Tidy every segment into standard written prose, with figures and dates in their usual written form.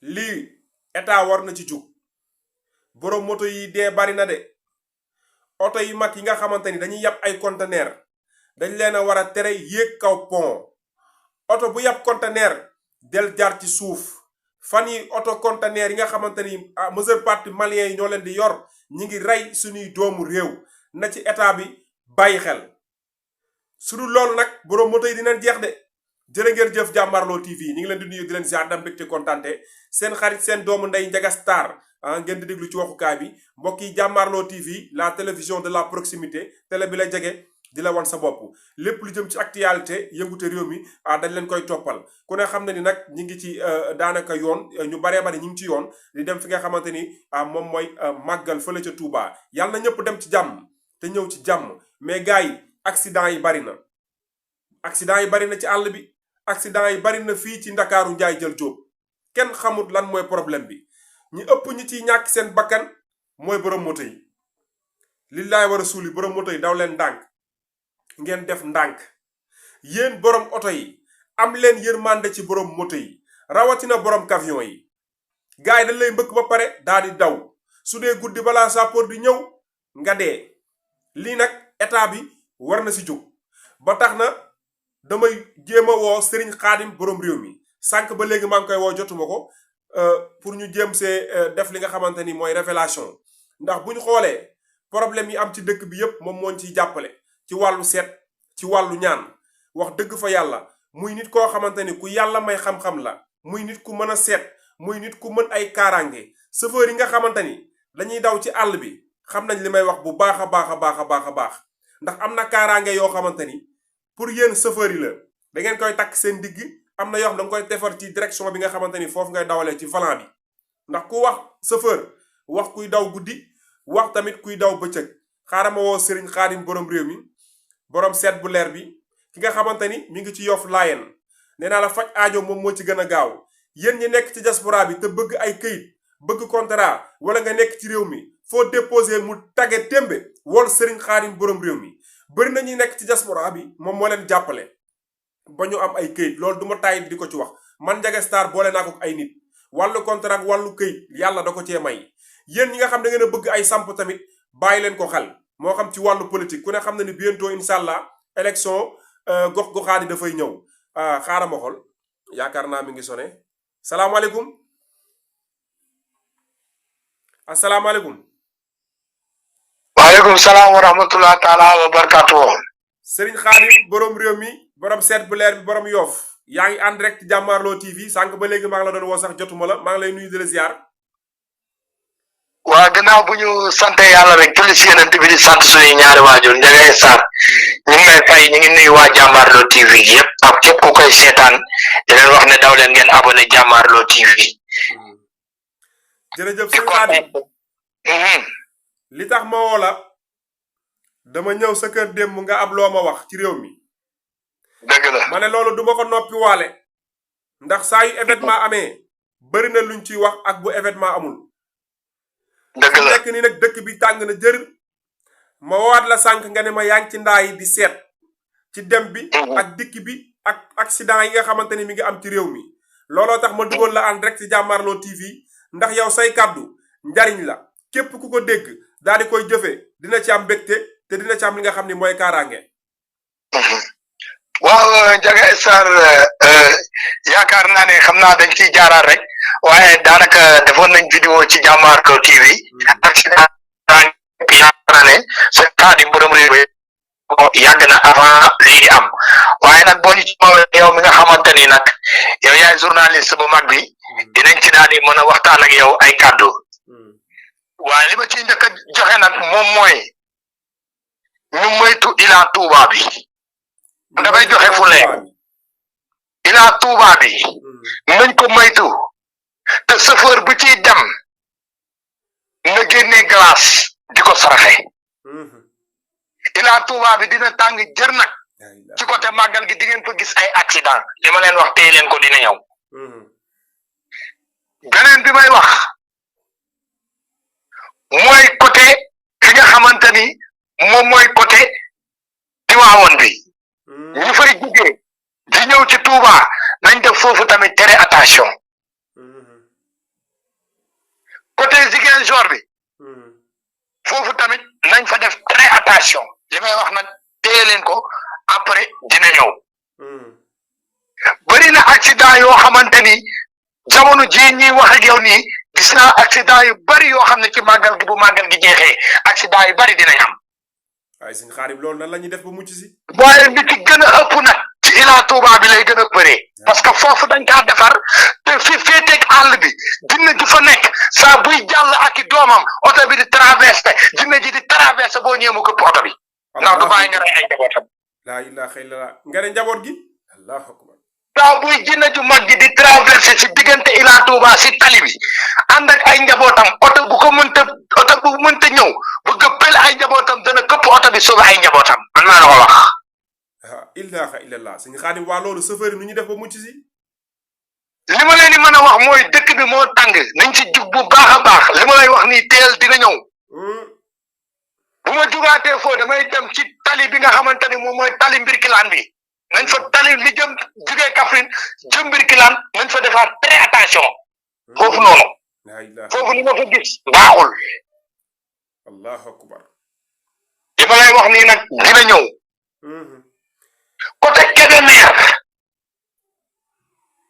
lii état war na ci jug borom moto yi dee bari na de oto yi mag yi nga xamante ni dañuy yab ay conteneur dañ leen a war a tere yéeg kaw pont oto bu yab conteneur del jaar ci suuf fan yi oto conteneur yi nga xamante ni majeure partie malien yi ñoo leen di yor ñi ngi rey suñuy doomu réew na ci état bi bàyyi xel su dul loolu nag borom moto yi dinañ jeex de jërë ngeen jëf Jàmmaarloo TV ñi ngi leen di nuyu di leen ziar dam mbégte kontante seen xarit seen doomu ndey Ndiaga Star ngeen di déglu ci waxukaay bi mbokk yi Jàmmaarloo TV la télévision de la proximité télé bi la jege di la wan sa bopp lépp lu jëm ci actualité yëngute réew mi dañ leen koy toppal ku ne xam na ni nag ñi ngi ci daanaka yoon ñu baree bari ñi ngi ci yoon di dem fi nga xamante ni moom mooy màggal fële ca Touba yàlla na ñëpp dem ci jàmm te ñëw ci jàmm mais gars yi accident yi bari na accident yi bari na ci àll bi accident yi bari na fii ci Ndakaaru Njaay jël jóob kenn xamut lan mooy problème bi ñi ëpp ñi ciy ñàkk seen bakkan mooy borom moto yi lillaay wa rasuuli borom moto yi daw leen ndànk ngeen def ndànk yéen borom oto yi am leen yërmande ci borom moto yi rawatina borom camion yi gars yi dañ lay mbëkk ba pare daa di daw su dee guddi balaa sappoor di ñëw nga dee lii nag état bi war na si jóg ba tax na damay jéem a woo Serigne Khadim borom réew mi sànq ba léegi maa ngi koy woo jotuma ko pour ñu jéem see def li nga xamante ni mooy révélation ndax bu ñu xoolee problème yi am ci dëkk bi yépp moom moo ñu ciy jàppale ci wàllu seet ci wàllu ñaan wax dëgg fa yàlla muy nit koo xamante ni ku yàlla may xam-xam la muy nit ku mën a seet muy nit ku mën ay kaaraange chauffeur yi nga xamante ni dañuy daw ci àll bi xam nañ li may wax bu baax a baax a baax a baax a baax ndax am na kaaraange yoo xamante ni pour yéen chauffeur yi la da ngeen koy takk seen digg am na yoo xam da nga koy defar ci direction bi nga xamante ni foofu ngay dawalee ci volant bi ndax ku wax chauffeur wax kuy daw guddi wax tamit kuy daw bëccëg xaaral ma woo Serigne Khadim borom réew mi borom seet bu leer bi ki nga xamante ni mi ngi ci Yoff Laayeen nee naa la faj aajo moom moo ci gën a gaaw yéen ñi nekk ci diaspora bi te bëgg ay këyit bëgg contrat wala nga nekk ci réew mi foo déposé mu tage témbe wol Serigne Khadim borom réew mi bëri na ñuy nekk ci diaspora bi moom moo leen jàppale ba ñu am ay këyit loolu du ma tàyyi di ko ci wax man Ndiaga Star boole naa ko ay nit wàllu contrat wàllu këyit yàlla da ko cee may yéen ñi nga xam da ngeen a bëgg ay samp tamit bàyyi leen ko xel moo xam ci wàllu politique ku ne xam na ni bientôt incha allah élection gox-goxaat yi dafay ñëw xaaral ma xool yaakaar naa mi ngi sone salaamaaleykum asalaamaaleykum. waaleykum salaam wa rahmatulah taala wa barakaatu. Serigne Khadim borom réew mi borom seet bu leer bi borom Yoff yaa ngi ànd rek ci Jàmmaarloo TV sànq ba léegi maa ngi la doon woo sax jotuma la maa ngi lay nuyu di la ziar. waa gannaaw bu ñu sante yàlla rek julli si yonent bi di sant suñuy ñaari waajur Ndiaga Star ñu ngi lay fay ñu ngi nuyu waa Jàmmaarloo TV yëpp ak képp ku koy seetaan di leen wax ne daw leen ngeen abonné Jàmmaarloo TV. jërëjëf Serigne Khadim li tax ma woo la dama ñëw sa kër démb nga am loo ma wax ci réew mi. dëgg la ma ne loolu duma ko noppi waale ndax saa yu événement amee bëri na luñ ciy wax ak bu événement amul. dëgg la nekk ni nag dëkk bi tàng na jër ma waat la sànq nga ne ma yaa ngi ci ndaa yi di seet ci dem bi ak dikk bi ak accident yi nga xamante ni mi ngi am ci réew mi looloo tax ma dugal la en direct ci Jàmmaarloo TV ndax yow say kàddu njariñ la képp ku ko dégg daal di koy jëfee dina ci am mbégte te dina ci am li nga xam ni mooy kaaraange. waaw Ndiaga Star yaakaar naa ne xam naa dañ ciy jaaraat rek waaye daanaka defoon nañ vidéo ci Jàmmaarloo TV accident yaakaar naa ne Serigne Khadim borom réew mi yàgg na avant lii di am waaye nag boo ñu ci yow mi nga xamante ni nag yow yaay journaliste bu mag bi dinañ ci daal di mën a waxtaan ak yow ay kàddu waaye li ma ciy njëkk a joxe nag moom mooy ñu moytu Ila Touba bi dafay joxe fu leer Ila Touba bi nañ ko moytu te chauffeur bu ciy dem na génne glace di ko saraxe Ila Touba bi dina tàng jër nag ci côté màggal gi di ngeen fa gis ay accident li ma leen wax tey leen ko dina ñëw beneen bi may wax mooy côté fi nga xamante ni moom mooy côté Tiwaawoon bi ñu fay jugee di ñëw ci Touba nañ def foofu tamit tere attention côté Ziguinchor bi foofu tamit nañ fa def très attention li may wax nag téye leen ko après dina ñëw bëri na accident yoo xamante ni jamono ji ñuy wax ak yow nii gis naa accident yu bëri yoo xam ne ci màggal gi bu màggal gi jeexee accident yu bëri dinañ am. waaye sëñ Xaadim loolu nan la ñuy def ba mucc si. waaye li ci gën a ëpp nag ci Ila Touba bi lay gën a bëree parce que foofu dañ kaa defar te fi féeteeg àll bi jinne ji fa nekk saa buy jàll ak i doomam oto bi di traversé jinne ji di traversé boo ñëwee mu këpp oto bi. ndax du bàyyi nga rey ay njabootam. laa ilaaha illallah nga ne njaboot gi. allahu akbar. saa buy jinne ju mag gi di traversé si diggante Ila Touba si tali bi ànd ak ay njabootam oto bu ko mënta ñëw bu gëppel ay njabootam dana këpp oto bi sauvé ay njabootam man maa la ko wax. ilaaha illallah sëñ Xaadim waa loolu chauffeur yi nu ñu def ba mucc si. li ma leen di mën a wax mooy dëkk bi moo tàng nañ si jug bu baax a baax li ma lay wax nii teel dina ñëw. bu ma jugaatee foo damay dem ci tali bi nga xamante ni moom mooy tali Mbirkilaan bi nañ fa tali li jëm jugee Kaffrine jëm Mbirkilaan nañ fa defaat très attention foofu noonu foofu li ma fa gis baaxul. allahu akbar. li ma lay wax nii nag dina ñëw.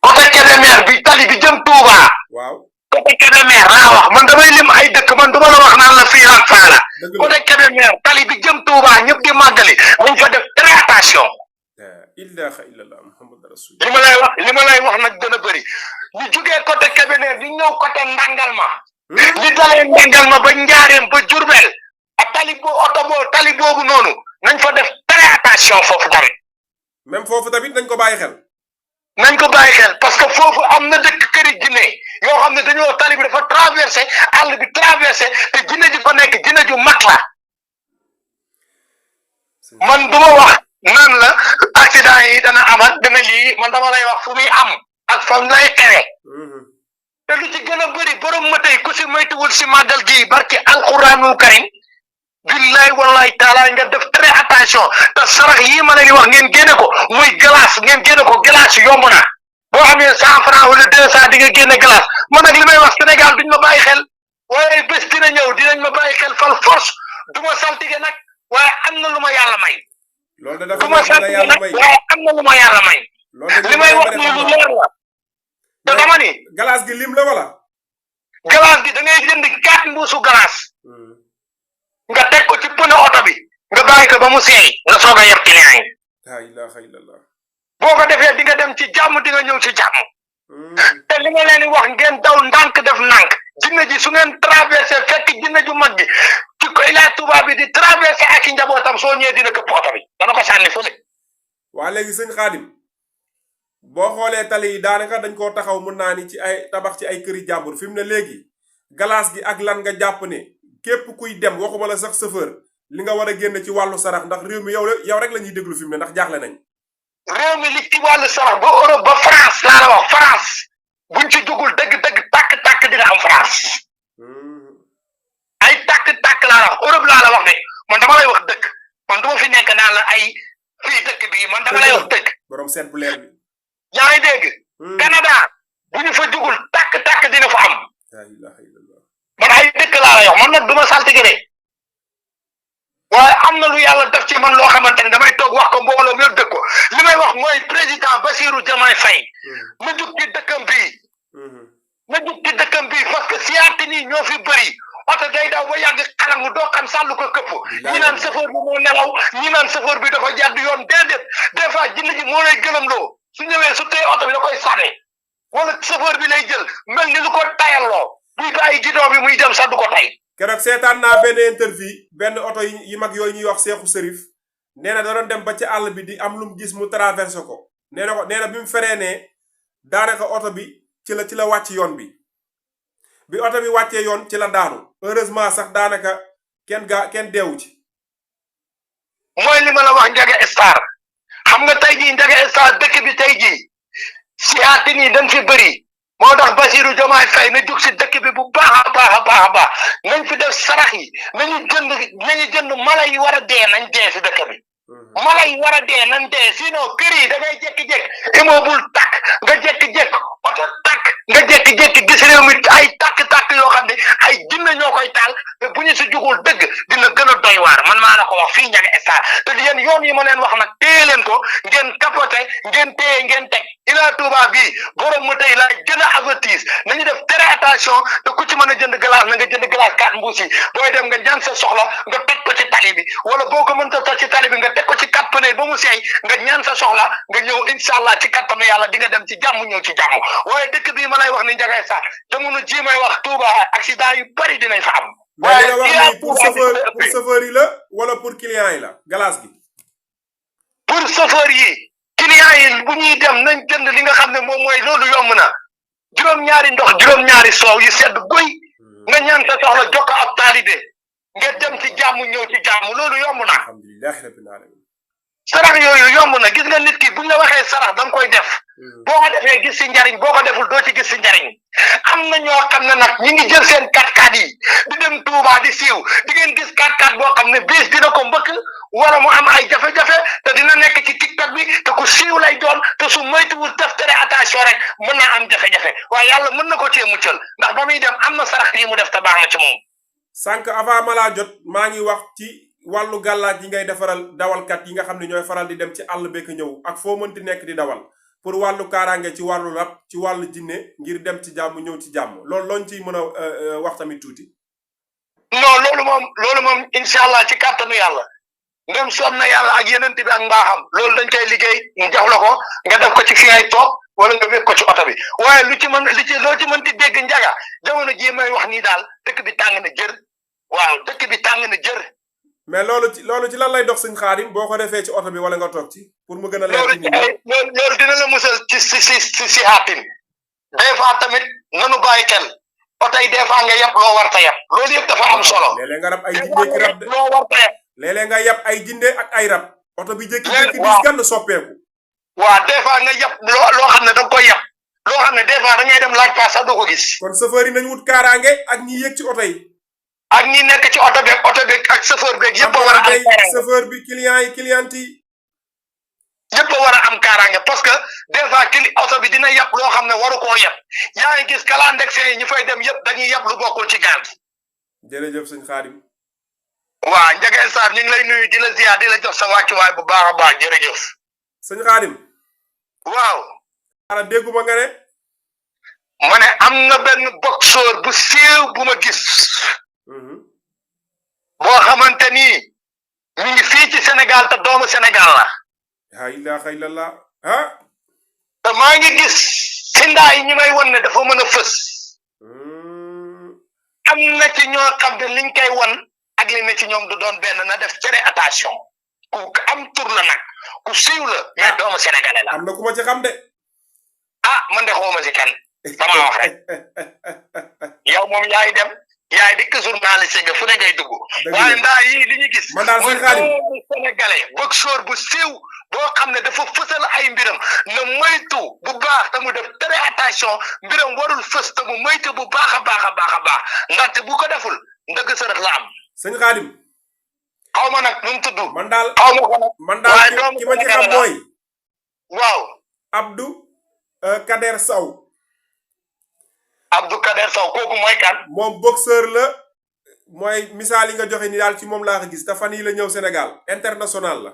côté Kébémer bi tali bi jëm Touba. waaw. côté Kébémer laa wax man damay lim ay dëkk man duma la wax naan la fii ak faa la. côté Kébémer tali bi jëm Touba ñëpp di màggali nañ fa def très attention. ilaha illallah muhammad rasul. li ma lay wax nag dana bëri ñu jugee côté Kébémer di ñëw côté Ndangalma. li dalee Ndangalma ba Njaareem ba Jurbel ak tali boobu noonu nañ fa def très attention foofu tamit. même foofu tamit nañ ko bàyyi xel. nañ ko bàyyi xel parce que foofu am na dëkk këri jinne yoo xam ne dañoo tali bi dafa traversé àll bi traversé te jinne ji fa nekk jinne ju mag la man duma wax naan la accident yi dana amat dana lii man dama lay wax fu muy am ak fam lay xewe te lu ci gën a bëri borom ma tey ku si moytuwul si màggal gi barki alquranul karim billahi wallahi taala nga def très attention te sarax yii ma leen di wax ngeen génne ko muy glace ngeen génne ko glace yomb na boo amee 100 francs wala 200 di nga génne glace man nag li may wax Sénégal duñ ma bàyyi xel waaye bés dina ñëw dinañ ma bàyyi xel fal force du ma saltige nag waaye am na lu ma yàlla may. loolu de dafa du ma saltige nag waaye am na lu ma yàlla may. li may wax nii lu leer la. te dama ni. glace gi lim la wala. glace gi da ngay jënd 4 mbuusu glace. nga teg ko ci pneu oto bi nga bàyyi ko ba mu seey nga soog a yeb client yi. la ilaha illallah. boo ko defee di nga dem ci jàmm di nga ñëw ci jàmm. te li nga leen di wax ngeen daw ndànk def ndànk jinne ji su ngeen traversé fekk jinne ju mag gi ci ko Ila Touba bi di traversé ak i njabootam soo ñëwee dina këpp oto bi dana ko sànni fële. waa léegi sëñ Xaadim boo xoolee tali yi daanaka dañ koo taxaw mun naa ni ci ay tabax ci ay këri jàmbur fi mu ne léegi glace gi ak lan nga jàpp ne képp kuy dem waxuma la sax chauffeur li nga war a génn ci wàllu sarax ndax réew mi yow rek la ñuy déglu fi mu ne ndax jaaxle nañ. réew mi li ci wàllu sarax ba Europe ba France laa la wax France buñ ci dugul dëgg-dëgg tàkk-tàkk dina am France ay tàkk-tàkk laa la wax Europe laa la wax de man dama lay wax dëgg man duma fi nekk naan la ay fii dëkk bii man dama lay wax dëgg. borom seet bu leer bi. yaa ngi dégg. Canada bu ñu fa dugul tàkk-tàkk dina fa am. la ilaha illallah. man ay dëkk laa la wax man nag duma saltige de waaye am na lu yàlla def ci man loo xamante ne damay toog wax ko mbooloo mi dëkk ko li may wax mooy président Bassirou Diomaye Faye na jug ci dëkkam bii na jug ci dëkkam bii parce que siyaati nii ñoo fi bëri oto day daw ba yàgg xalangu doo xam sàllu ko këpp ñi naan chauffeur bi moo nelaw ñi naan chauffeur bi dafa jàdd yoon déedéet des fois jinne ji moo lay gëlëmloo su ñëwee su tee oto bi da koy sànni wala chauffeur bi lay jël mel ni lu ko tayalloo buy bàyyi gidon bi muy dem sax du ko tay. keroog seetaan naa benn interview benn oto yi mag yooyu ñuy wax Seexu Sërif nee na da doon dem ba ci àll bi di am lu mu gis mu traversé ko nee na bi mu fereenee daanaka oto bi ci la wàcc yoon bi oto bi wàccee yoon ci la daanu heureusement sax daanaka kenn deewu ci. mooy li ma la wax Ndiaga Star xam nga tey jii Ndiaga Star dëkk bi tey jii siyaati nii dañ fi bëri. moo tax Bassirou Diomaye Faye na jug si dëkk bi bu baax a baax nañ fi def sarax yi nañu jënd mala yi war a dee nañ dee si dëkk bi mala yi war a dee nan dee sinon kër yi da ngay jékki-jékki immeuble takk nga jékki-jékki oto takk nga jékki-jékki gis réew mi ay takk-takk yoo xam ne ay jinne ñoo koy taal te bu ñu si jugul dëgg dina gën a doy waar man maa la ko wax fii Ndiaga Star te yéen yoon yi ma leen wax nag téye leen ko ngeen capoté ngeen téye ngeen teg Ila Touba bii borom mu tey laay gën a avertise nañu def très attention te ku ci mën a jënd glace na nga jënd glace 4 mbuus yi booy dem nga ñaan sa soxla nga teg ko ci tali bi wala boo ko mënta teg ci tali bi nga teg ko ci 4 pneu ba mu seey nga ñaan sa soxla nga ñëw incha allah ci kattanu yàlla di nga dem ci jàmm ñëw ci jàmm waaye dëkk bii ma lay wax ni Ndiaga Star jamono ji may wax Touba accident yu bari dinañ fa am. mais li nga wax ni pour chauffeur yi la wala pour client yi la glace gi. pour chauffeur yi. client yi bu ñuy dem nañ jënd li nga xam ne moom mooy loolu yomb na juróom-ñaari ndox juróom-ñaari soow yu sedd guy nga ñaan sa soxla jokko ab taalibe nga dem ci jàmm ñëw ci jàmm loolu yomb na. alhamdulilah rabbil alamin. sarax yooyu yomb na gis nga nit ki buñ la waxee sarax da nga koy def boo ko defee gis si njariñ boo ko deful doo ci gis si njariñ am na ñoo xam ne nag ñi ngi jël seen 4x4 yi di dem Touba di siiw di ngeen gis 4x4 boo xam ne bis dina ko mbëkk wala mu am ay jafe-jafe te dina nekk ci TikTok bi te ku siiw lay doon te su moytuwul def tere attention rek mën naa am jafe-jafe waaye yàlla mën na ko cee muccal ndax ba muy dem am na sarax yi mu def te baax na ci moom. sànq avant ma laa jot maa ngi wax ci wàllu gàllaaj yi ngay defaral dawalkat yi nga xam ne ñooy faral di dem ci àll bekk ñëw ak foo mënti nekk di dawal pour wàllu kaaraange ci wàllu rab ci wàllu jinne ngir dem ci jàmm ñëw ci jàmm loolu looñ ciy mën a wax tamit tuuti. non loolu moom incha allah ci kàttanu yàlla ndem soom na yàlla ak yeneen bi ak mbaaxam loolu dañ koy liggéey mu jox la ko nga def ko ci fi ngay toog wala nga wékk ko ci oto bi waaye loo ci mënti dégg Ndiaga jamono jii may wax nii daal dëkk bi tàng na jër waaw dëkk bi tàng na jër. mais loolu ci lan lay dox sëñ Xaadim boo ko defee ci oto bi wala nga toog ci pour mu gën a leer ci nit ñi loolu dina la musal ci si xaatim des fois tamit nanu bàyyi xel oto yi des fois nga yab loo war ta yab loolu yëpp dafa am solo. léeg-léeg nga rab ay jinde ki rab de loo war ta yab léeg-léeg nga yab ay jinde ak ay rab oto bi jékki-jékki bis gann soppeeku. waaw des fois nga yab loo xam ne da nga koy yab loo xam ne des fois da ngay dem laaj paas sax doo ko gis. kon chauffeur yi nañ wut kaaraange ak ñi yëg ci oto yi. ak ñi nekk ci oto beeg ak chauffeur beeg yëpp a war a am kaaraange chauffeur bi client yi cliente yi yëpp a war a am kaaraange parce que des fois oto bi dina yàpp loo xam ne waru koo yàpp yaa ngi gis kalandexin yi ñu fay dem yëpp dañuy yàpp lu bokkul ci gaal gi. jërëjëf sëñ Xaadim. waaw Ndiaga Star ñu ngi lay nuyu di la ziar di la jox sa wàccuwaay bu baax a baax jërëjëf. sëñ Xaadim. waaw. ala dégguma nga ne. ma ne am na benn boxeur bu siiw bu ma gis. boo xamante ni mi ngi fii ci Sénégal te doomu Sénégal la. la ilaha illallah ah. te maa ngi gis sindaa yi ñu may won ne dafa mën a fës. am na ci ñoo xam ne liñ koy won ak li ne ci ñoom du doon benn na def très attention ku am tur la nag ku siiw la mais doomu sénégalais la. am na ku ma ci xam de. ah man de xawma si kenn sama wax rek yow moom yaay dem yaay dikk journaliste nga fu ne ngay dugg. waaye ndaa yii li ñu gis. man daal sëñ Xaadim mooy sénégalais boxeur bu siiw boo xam ne dafa fësal ay mbiram na moytu bu baax te mu def très attention mbiram warul fës te mu moytu bu baax a baax a baax a baax ndaxte bu ko deful ndëgg sërëx la am. sëñ Xaadim. xaw ma nag nu mu tudd. man daal xaw ma ko nag. man daal ki ma ci xam mooy. waaw. Abdou Kader Sow. Abdou Kader Sow kooku mooy kan. moom boxeur la mooy misaal yi nga joxe ni daal ci moom laa ko gis te fan yii la ñëw Sénégal international la.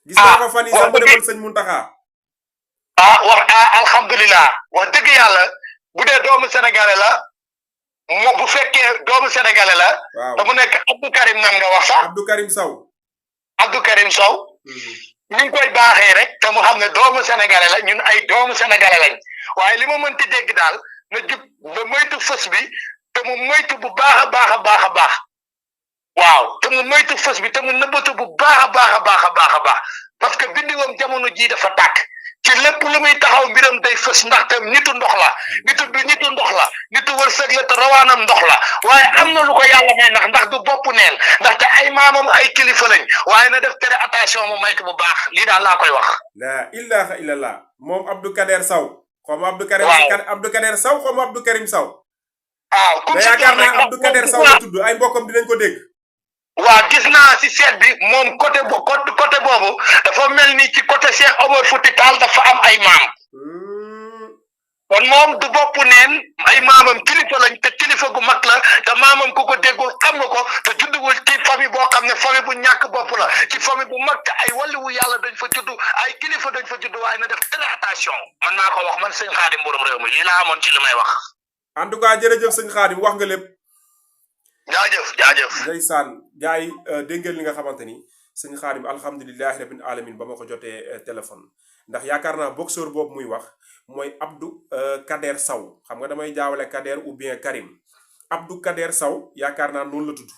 gis naa ko fan yii sax mu demal sëñ Muntaxa. alhamdulilah wax dëgg yàlla bu dee doomu sénégalais la mo bu fekkee doomu sénégalais la. waaw te mu nekk Abdou Karim nan nga wax sax. Abdou Karim Sow. Abdou Karim Sow. ñu ngi koy baaxee rek te mu xam ne doomu sénégalais la ñun ay doomu sénégalais lañ waaye li ma mënti dégg daal na jub ba moytu fës bi te mu moytu bu baax a baax a baax a baax waaw te mu moytu fës bi te mu nëbbatu bu baax a baax a baax a baax a baax parce que bindiwam jamono jii dafa tàkk ci lépp lu muy taxaw mbiram day fës ndaxte nitu ndox la nitu ndox la nitu wërsëg la te rawaanam ndox la waaye am na lu ko yàlla may ndax du bopp neen ndaxte ay maamam ay kilifa lañ waaye na def tere attention mu maytu bu baax lii daal laa koy wax. la ilaha illallah moom Abdou Kader Sow. xaw ma Abdou Kader. Abdou Kader Sow xaw ma Abdou Karim Sow. waaw comme yaakaar naa Abdou Kader Sow la tudd ay mbokkam dinañ ko dégg. waa gis naa si seet bi moom côté boobu dafa mel ni ci côté Cheikh Omar Fouti Tall dafa am ay maam kon moom du bopp neen ay maamam kilifa lañ te kilifa gu mag la te maamam ku ko déggul xam nga ko te judduwul ci famille boo xam ne famille bu ñàkk bopp la ci famille bu mag te ay wàllu yàlla dañ fa juddu ay kilifa dañ fa juddu waaye na def très attention man naa ko wax man sëñ Xaadim borom réew mi lii laa amoon ci li may wax. en tout cas jërëjëf sëñ Xaadim wax nga lépp. jaajëf. ndeysaan gars yi dégg ngeen li nga xamante ni sëñ Xaadim alhamdulilahi rabbil alamin ba ma ko jotee téléphone ndax yaakaar naa boxeur boobu muy wax mooy Abdou Kader Sow xam nga damay jaawale Kader ou bien Karim Abdou Kader Sow yaakaar naa noonu la tudd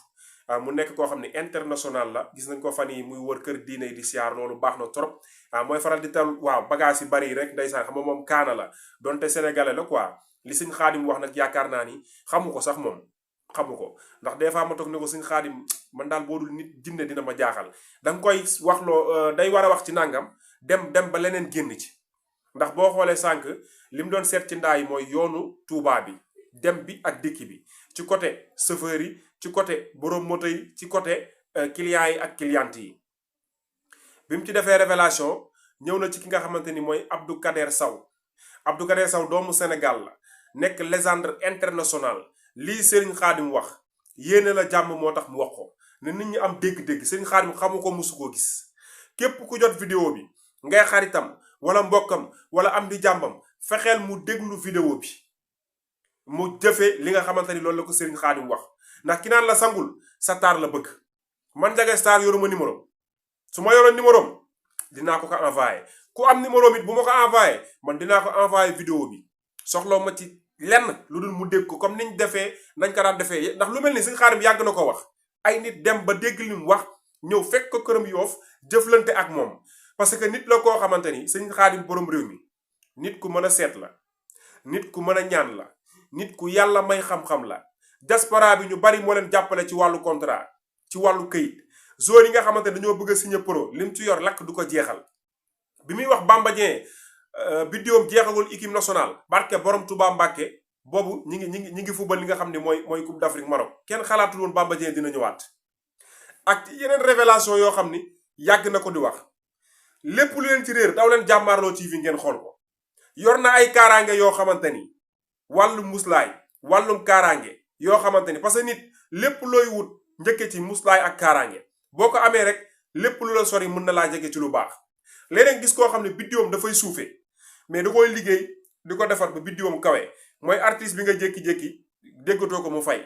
mu nekk koo xam ne international la gis nañ ko fan yi muy wër kër diine yi di siyaar loolu baax na trop mooy faral di tal waaw bagage yi bari yi rek ndeysaan xam nga moom kaana la donte sénégalais la quoi li sëñ Xaadim wax nag yaakaar naa ni xamu ko sax moom xamu ko ndax des fois ma toog ne ko sëñ Xaadim man daal boo dul nit jinne dina ma jaaxal da nga koy wax loo day war a wax ci nangam dem ba leneen génn ci ndax boo xoolee sànq li mu doon seet ci ndaa yi mooy yoonu Touba bi dem bi ak dikki bi ci côté chauffeur yi ci côté borom moto yi ci côté clients yi ak clientes yi bi mu ci defee révélation ñëw na ci ki nga xamante ni mooy Abdou Kader Sow Abdou Kader Sow doomu Sénégal la nekk légende international lii Serigne Khadim wax yéene la jàmm moo tax mu wax ko ne nit ñi am dégg-dégg Serigne Khadim xamu ko musu koo gis képp ku jot vidéo bi ngay xaritam wala mbokkam wala am di jàmbam fexeel mu déglu vidéo bi mu jëfe li nga xamante ni loolu la ko Serigne Khadim wax ndax ki naan la sangul sa taar la bëgg man Ndiaga Star yoruma numéro su ma yoroon numéro dinaa ko envoyé ku am numéro it bu ma ko envoyé man dinaa ko envoyé vidéo bi soxloo ma ci lenn lu dul mu dégg ko comme niñ defee nañ ko daan defee ndax lu mel ni Serigne Khadim yàgg na ko wax ay nit dem ba dégg li mu wax ñëw fekk ko këram Yoof jëflante ak moom parce que nit la koo xamante ni Serigne Khadim borom réew mi nit ku mën a seet la nit ku mën a ñaan la nit ku yàlla may xam-xam la diaspora bi ñu bari moo leen jàppale ci wàllu contrat ci wàllu këyit joueurs yi nga xamante ne dañoo bëgg a signé pro lim ci yor lakk du ko jeexal bi muy wax Bamba Dieng biddiwam jeexagul équipe nationale barke borom Touba Mbàkke boobu ñi ngi fubal li nga xam ne mooy Coupe d'Afrique Maroc kenn xalaatul woon Bamba Dieng dina ñëwaat ak yeneen révélation yoo xam ni yàgg na ko di wax lépp lu leen ci réer daw leen jàmmaarloo TV ngeen xool ko yor na ay kaaraange yoo xamante ni wàllum muslaay wàllum kaaraange yoo xamante ni parce que nit lépp looy wut njëkke ci muslaay ak kaaraange boo ko amee rek lépp lu la sori mën na laa jege ci lu baax léeg-léeg gis koo xam ne biddiwam dafay suufee mais da koy liggéey di ko defar ba biddiwam kawe mooy artiste bi nga jékki-jékki déggatoo ko mu fay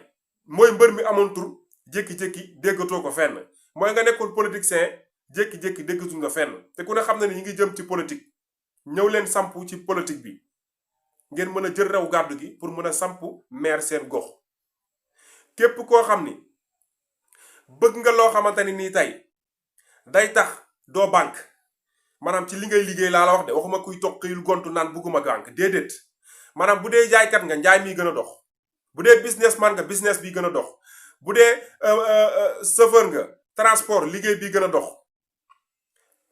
mooy mbër mi amoon tur jékki-jékki déggatoo ko fenn mooy nga nekkoon politicien jékki-jékki déggatu nga fenn te ku ne xam na ni ñi ngi jëm ci politique ñëw leen sampu ci politique bi ngeen mën a jël raw gàddu gi pour mën a sampu maire seen gox képp koo xam ni bëgg nga loo xamante ni nii tey day tax doo banque maanaam ci li ngay liggéey laa la wax de waxuma kuy toog xëyul gontu naan bugguma banque déedéet maanaam bu dee jaaykat nga njaay mi gën a dox bu dee businessman nga business bi gën a dox bu dee chauffeur nga transport liggéey bi gën a dox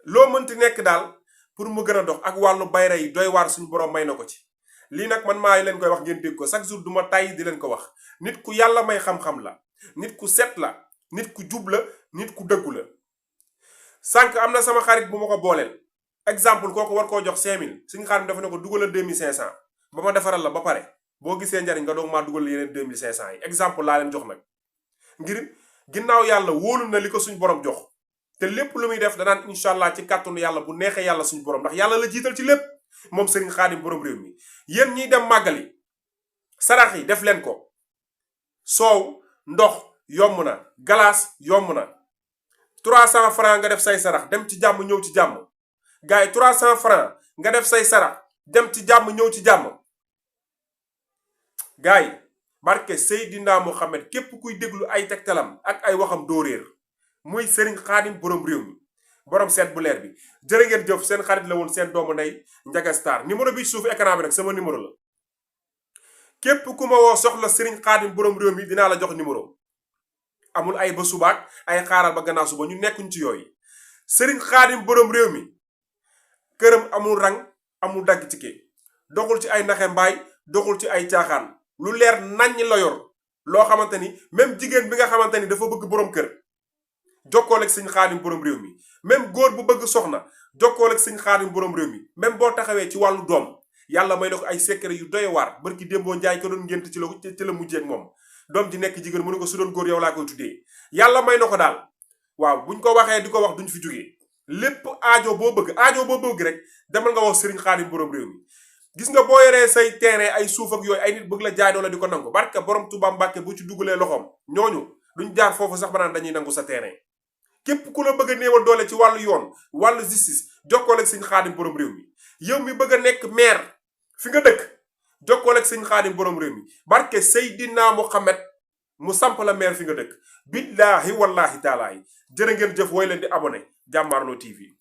loo mënti nekk daal pour mu gën a dox ak wàllu bayra yi doy waar suñu borom may na ko ci lii nag man maa leen koy wax ngeen dégg ko chaque jour duma tàyyi di leen ko wax nit ku yàlla may xam-xam la nit ku set la nit ku jub la nit ku dëggu la sànq am na sama xarit bu ma ko booleel exemple kooku war koo jox 5000 suñu xarit dafa ne ko dugalal 2500 ba ma defaral la ba pare boo gisee njariñ nga doog maa dugal yeneen 2500 yi exemple laa leen jox nag ngir ginnaaw yàlla wóolu na li ko suñu borom jox te lépp lu muy def danaan incha allah ci kàttanu yàlla bu neexee yàlla suñu borom ndax yàlla la jiital ci lépp moom Serigne Khadim borom réew mi yéen ñiy dem màggali sarax yi def leen ko soow ndox yomb na galaas yomb na 300 francs nga def say sarax dem ci jàmm ñëw ci jàmm gars yi 300 francs nga def say sarax dem ci jàmm ñëw ci jàmm gars yi barke Seydina Mohamed képp kuy déglu ay tegtalam ak ay waxam doo réer muy Serigne Khadim borom réew mi borom seet bu leer bi jërë ngeen jëf seen xarit la woon seen doomu ndey Ndiaga Star numéro bi suufu écran bi nag sama numéro la képp ku ma woo soxla Serigne Khadim borom réew mi dinaa la jox numéro amul ay ba subaak ay xaaral ba gannaaw suba ñu nekkuñ ci yooyu Serigne Khadim borom réew mi këram amul rang amul dagg ci kii doxul ci ay naxe mbaay doxul ci ay caaxaan lu leer naññ la yor loo xamante ni même jigéen bi nga xamante ni dafa bëgg borom kër jokkool ak sëñ Xaadim borom réew mi même góor bu bëgg soxna jokkool ak sëñ Xaadim borom réew mi même boo taxawee ci wàllu doom yàlla may na ko ay secret yu doy waar barki démboo njaay ko doon ngént ci la mujjee ak moom doom ji nekk jigéen mu ne ko su doon góor yow laa koy tuddee yàlla may na ko daal waaw buñ ko waxee di ko wax duñ fi jógee lépp aajo boo bëgg rek demal nga wax sëriñ Xaadim borom réew mi gis nga boo yoree say terrain ay suuf ak yooyu ay nit bëgg la jaay doole di ko nangu barka borom Tuubaa Mbàkke bu ci dugalee loxoom ñooñu duñ jaar foofu sax ba naan dañuy nangu sa terrain képp ku la bëgg a néewal doole ci wàllu yoon wàllu justice jokkool ak sëñ Xaadim borom réew mi yow mi bëgg a nekk maire fi nga dëkk jokkool ak sëñ Xaadim borom réew mi barke Seydina Muhammad mu samp la maire fi nga dëkk billaahi wallaahi taalaahi jërë ngeen jëf wooy leen di abonné Jàmmaarloo TV